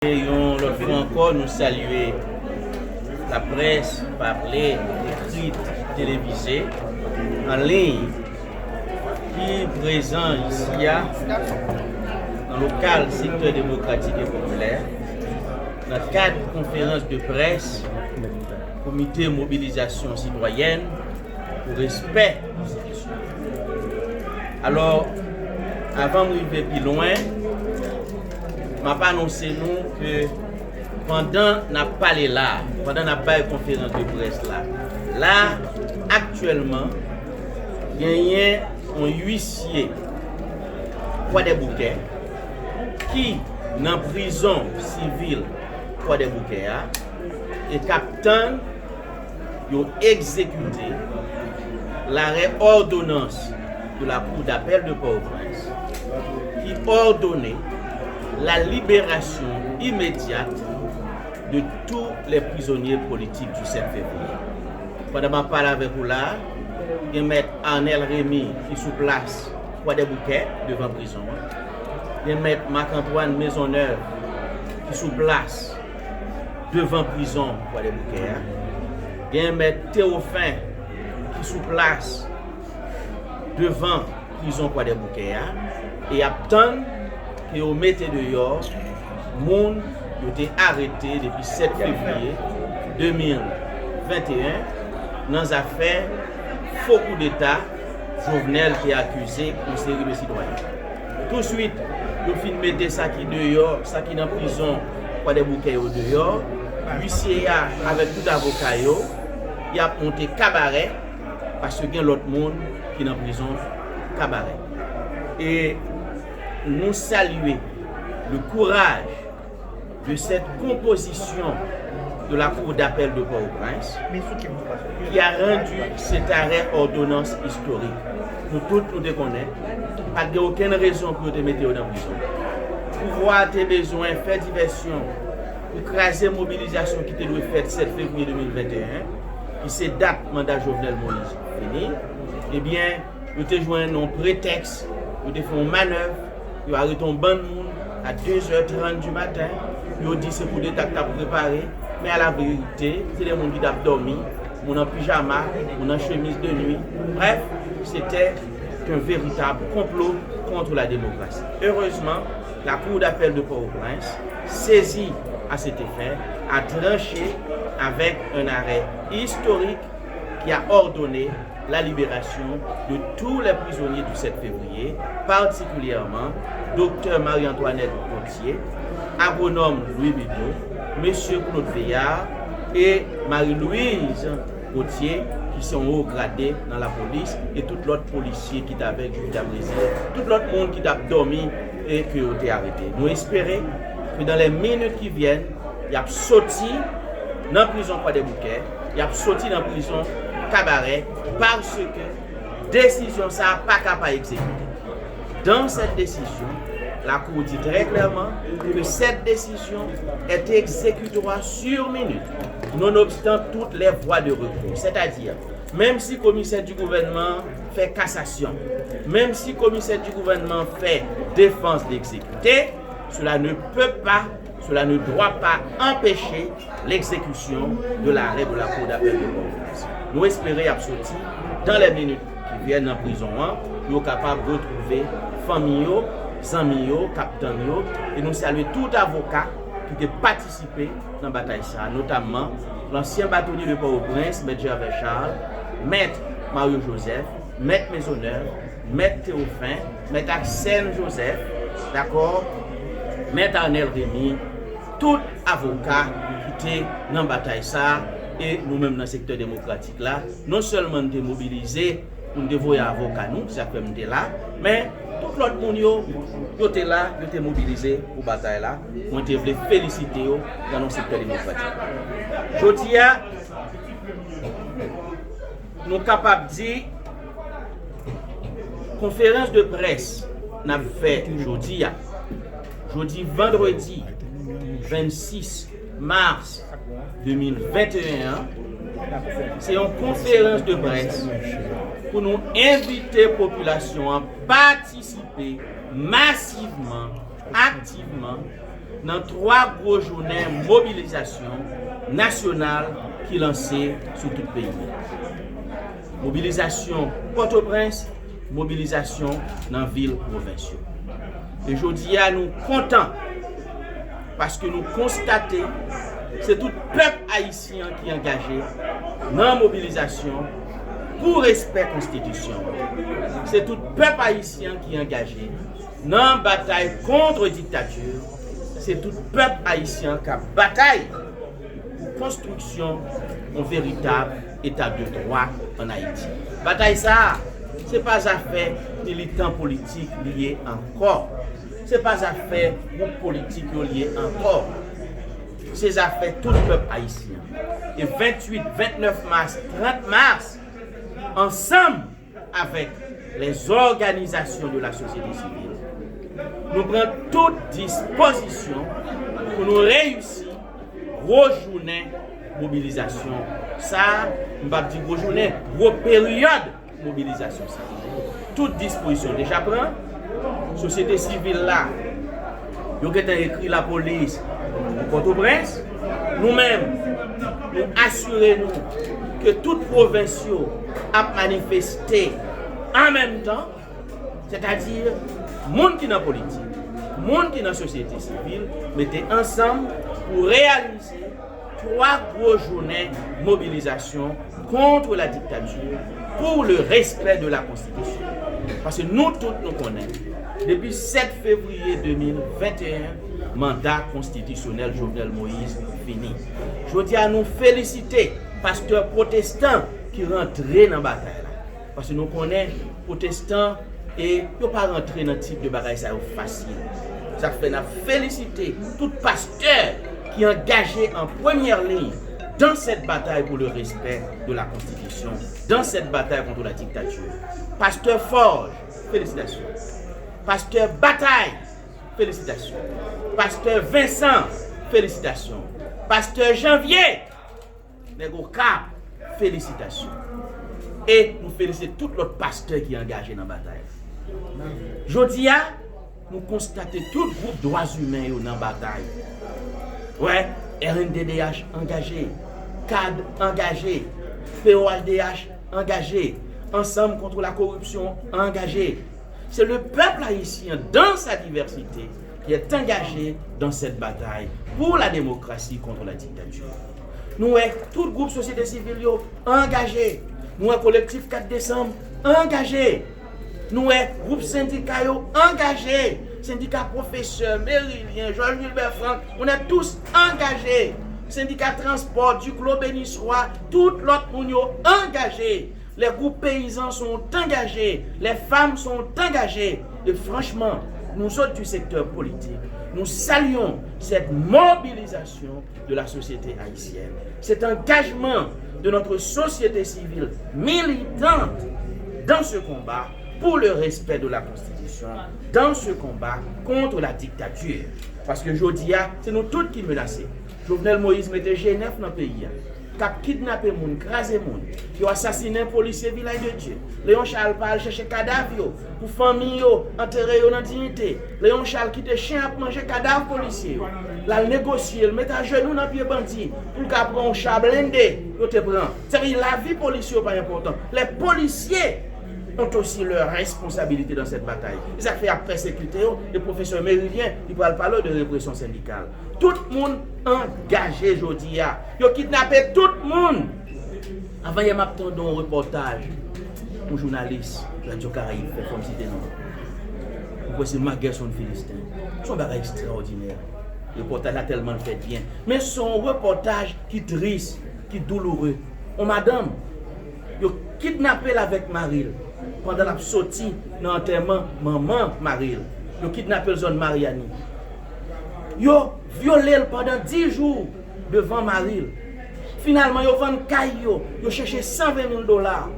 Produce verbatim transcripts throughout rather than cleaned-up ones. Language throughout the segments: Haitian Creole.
E yon lòt fwa ankò, nou salye laprès, pa prè, ekrit, televize, an liy, ki prezan isi a, nan lokal Sektè Demokratik e Popilè, nan kad konferans de près Komite Mobilizasyon Sitwayèn pou Respè Konstitisyon. Alò, avan m rive pi lwen, m ap anonse nou ke pandan n ap pale la, pandan n ap bay konferans de près la, la, aktyèlman, genyen yon uisye Kwadèboukè ki nan prizon sivil Kwadèboukè a e k ap tann yo egzekite larè òdonans de la Cour d'appel de Port-au-Prince ki òdone la libération immédiate de tous les prisonniers politiques du sept février. Pandan m ap pale avèk ou la, gen mèt Arnel Remy ki sou plas Kwadèboukè devan prizon an. Gen mèt Marc Antoine Maisonneuve ki sou plas devan prizon Kwadèboukè a. Gen mèt Théophin ki sou plas devan prizon Kwadèboukè a e y ap tann ke yo mete deyò moun yo te arete depi sèt fevriye de mil venteyen nan zafè fo koudeta Jovenel te akize yon seri de sitwayen. Touswit, yo fin mete sa ki deyò, sa ki nan prizon Kwadèboukè yo deyò, uisye a avèk tout avoka yo, y ap monte Kabarè, paske gen lòt moun ki nan prizon Kabarè. E nou salye le courage de cette composition de la Cour d'appel de Port-au-Prince qui a rendu cet arrêt ordonnance historique. Nou tout nou te konnen, pa t gen okenn rezon pou yo te mete yo nan prizon. Pouvwa a te bezwen fè divèsyon pou kraze mobilizasyon ki te dwe fèt sèt fevriye de mil venteyen, ki se dat manda Jovenel Moïse fini. Ebyen, yo te jwenn yon pretèks, yo te fè yon manèv, yo arete yon bann moun a de zè trant di maten, yo di se koudeta k t ap prepare, men a la verite, se de moun ki t ap dòmi, moun an pijama, moun an chemiz de nwi. Bref, c'était un véritable complot contre la démocratie. Heureusement, la Cour d'appel de Port-au-Prince, saisie à cet effet, a tranché avec un arrêt historique qui a ordonné la libération de tous les prisonniers du sept février, particulièrement Docteur Marie-Antoinette Gauthier, Agronòm Louis Bidot, Mesye Claude Veillard e Marie-Louise Gauthier, ki se yon wo grade nan lapolis, e tout lòt polisye ki t avèk Julia Brésil, tout lòt moun ki t ap dòmi e ke yo te arete. Nou espere ke dans les minutes qui viennent, y ap soti nan prizon Kwadèboukè, y ap soti nan prizon Kabarè, paske desizyon sa a pa ka pa egzekite. Dans cette décision, la Cour dit très clairement que cette décision est exécutoire sur minute, nonobstan toutes les voies de recours. C'est-à-dire, menm si komisè di gouvènman fè kasasyon, menm si komisè di gouvènman fè défense d'exécuter, cela ne peut pas, cela ne doit pas empêcher l'exécution de l'arrêt de la Cour d'appel de Port-au-Prince. Nou espere y ap soti dans les minutes qui viennent nan prizon an, pou yo kapab retwouve fanmi yo, zanmi yo, k ap tann yo, e nou salye tout avoka ki te patisipe nan batay sa a, notamman lansyen batonye de Port-au-Prince, Mèt Gervais Charles, Mèt Mario Joseph, Mèt Maisonneuve, Mèt Théophin, Mèt Axène Joseph, dakò, Mèt Arnel Remy, tout avoka ki te nan batay sa a, e nou menm nan sektè demokratik la, non sèlman n te mobilize pou n te voye avoka nou, se sa k fè m te la, men tout lòt moun yo, yo te la, yo te mobilize pou batay la. Mwen te vle felisite yo nan non sektè demokratik la. Jodi a, nou kapab di konferans de près n ap fè jodi a, jodi vandredi vennsis mas de mil venteyen an, se yon konferans de près pou nou envite popilasyon an patisipe masivman, aktivman, nan twa gwo jounen mobilizasyon nasyonal ki lanse sou tout peyi a. Mobilizasyon Pòtoprens, mobilizasyon nan vil pwovens yo. E jodi a, nou kontan paske nou konstate se tout pèp ayisyen ki angaje nan mobilizasyon pou respè konstitisyon an. Se tout pèp ayisyen ki angaje nan batay kont diktati. Se tout pèp ayisyen k ap batay pou konstriksyon yon veritab eta de dwa ann Ayiti. Batay sa a, se pa zafè militan politik li ye ankò. Se pa zafè gwoup politik yo li ye ankò. Se zafè tout pèp ayisyen. E venntuit, vennèf mas, trant mas, ansanm avèk lèzòganizasyon de la sosyete sivil, nou pran tout dispozisyon pou nou reyisi gwo jounen mobilizasyon sa a. M p ap di gwo jounen, gwo peryòd mobilizasyon sa a. Tout dispozisyon deja pran. Sosyete sivil la, yo gentan ekri lapolis pou Pòtoprens. Nou menm, nou asire nou ke tout pwovens yo ap manifeste an menm tan, sètadi moun ki nan politik, moun ki nan sosyete sivil, mete ansanm pou reyalize twa gwo jounen mobilizasyon contre la dictature, pour le respect de la Constitution. Paske nou tout nou konnen, depi sèt fevriye de mil venteyen, manda konstitisyonèl Jovenel Moïse fini. Jodi a, nou felisite pastè pwotestan ki rantre nan batay la. Paske nou konnen pwotestan, e yo pa rantre nan tip de bagay sa yo fasil. Sa fè n ap felisite tout pastè ki angaje an premyè liy dans cette bataille pour le respect de la Constitution, dans cette bataille contre la dictature. Pastè Forge, felisitasyon. Pastè Batay, felisitasyon. Pastè Vincent, felisitasyon. Pastè Janvier, Nèg Okap, felisitasyon. E nou felisite tout lòt pastè ki angaje nan batay la. Jodi a, nou konstate tout gwoup dwa imen yo nan batay. Wè, R N D D H angaje, kad angaje, P O H D H angaje, Ansanm contre la corruption angaje. C'est le peuple haïtien dans sa diversité qui est engagé dans cette bataille pour la démocratie contre la dictature. Nou wè tout gwoup sosyete sivil yo angaje. Nou wè kolektif kat desanm angaje. Nou wè gwoup sendika yo angaje. Sendika pwofesè, merilyen, Georges Wilbert Franck, on est tous engagés. Sendika transpò, Duclos, Beniswa, tout lòt moun yo angaje. Les groupes paysans sont engagés, les femmes sont engagées. Et franchement, nous autres du secteur politique, nous saluons cette mobilisation de la société haïtienne, cet engagement de notre société civile militante dans ce combat pour le respect de la Constitution, dans ce combat contre la dictature. Paske jodi a, se nou tout ki menase. Jovenel Moïse mete G nèf nan peyi a, k ap kidnape moun, kraze moun. Yo asasinen polisye Vilaj de Dye. Léon Charles pa al chèche kadav yo pou fanmi yo antere yo nan diyite. Léon Charles kite chen ap manje kadav polisye yo. L al negosye, l met ajenou nan pye bandi pou l ka pran yon cha blende yo te pran. Sa vle di lavi polisye yo pa enpòtan. Les policiers ont aussi leur responsabilité dans cette bataille. Se sa k fè y ap pèsekite yo, e pwofesè Merilyen, li pral pale w de represyon sendikal. Tout moun angaje jodi a. Yo kidnape tout moun. Avan yè, m ap tande yon repòtaj yon jounalis Radyo Karayib fè, fò m site non l. Mwen kwè se Marc Gerson Philistin. Se yon bagay ekstraòdinè. Repòtaj la tèlman l fèt byen. Men se yon repòtaj ki tris, ki douloure. Yon madanm, yo kidnape l avèk mari l pandan l ap soti nan antèman manman mari l. Yo kidnape l zòn Maryani. Yo vyole l pandan dis jou devan mari l. Finalman, yo vann kay yo, yo chèche san ven mil dola.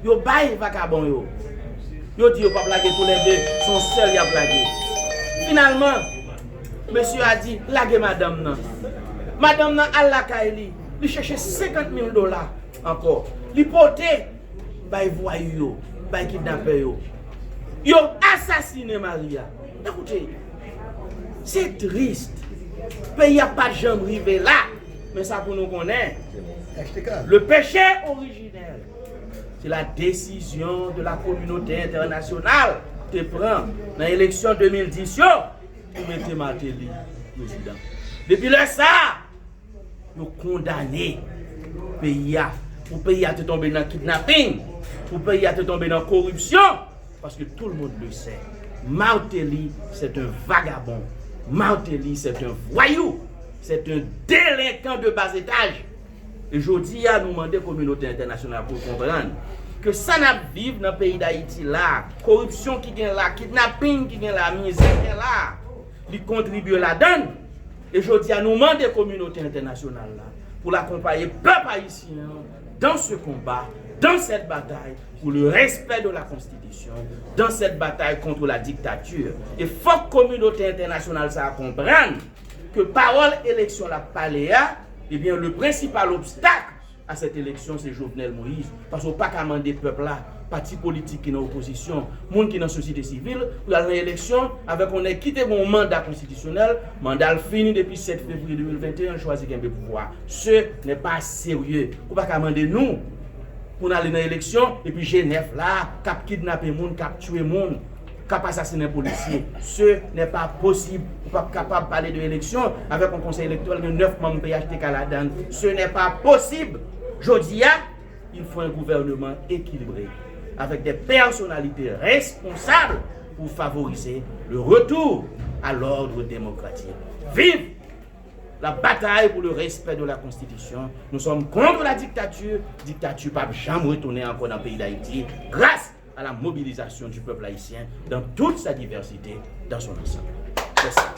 Yo bay vakabon yo. Yo di yo p ap lage toulède, se yon sèl y ap lage. Finalman, mesye a di, "Lage madanm nan." Madanm nan al lakay li, li chèche senkant mil dola ankò. Li pote bay vwayou yo, bay kidnapè yo. Yo asasinen mari a. Ekoute, se tris. Peyi a pa t janm rive la. Men sa pou nou konnen, le péché originel, se la desizyon de la kominote entènasyonal te pran nan eleksyon de mil dis yo pou mete Martelly prezidan. Depi lè sa a, yo kondane peyi a. Pou peyi a te tonbe nan kidnaping, pou peyi a te tonbe nan koripsyon, parce que tout le monde le sait, Martelly, c'est un vagabond. Martelly, c'est un voyou. C'est un délinquant de bas étage. E jodi a, nou mande kominote entènasyonal pou l konprann ke sa n ap viv nan peyi Dayiti la, koripsyon ki gen la, kidnaping ki gen la, mizè ki gen la, li kontribye ladan l. E jodi a, nou mande kominote entènasyonal la pou l akonpaye pèp ayisyen an dans ce combat, dans cette bataille pour le respect de la Constitution, dans cette bataille contre la dictature. E fòk kominote entènasyonal sa a konprann ke pawòl eleksyon l ap pale a, ebyen, le prensipal obstak a sèt eleksyon se Jovenel Moïse. Paske w pa ka mande pèp la, pati politik ki nan opozisyon, moun ki nan sosyete sivil, pou y al nan eleksyon avèk yon nèg ki te gen yon manda konstitisyonèl, manda l fini depi sèt fevriye de mil venteyen, l chwazi kenbe pouvwa. Ce n'est pas sérieux. Ou pa ka mande nou pou n ale nan eleksyon epi G nèf la k ap kidnape moun, k ap tiye moun, k ap asasinen polisye. Ce n'est pas possible. Ou p ap kapab pale de eleksyon avèk yon konsèy elektoral gen nèf manm P H T K ladan l. Ce n'est pas possible. Jodi a, il faut un gouvernement équilibré, avec des personnalités responsables pour favoriser le retour à l'ordre démocratique. Vive la bataille pour le respect de la Constitution. Nous sommes contre la dictature. Dictature p ap janm retounen ankò nan peyi Dayiti, grâce à la mobilisation du peuple haïtien dans toute sa diversité, dans son ensemble. Mèsi.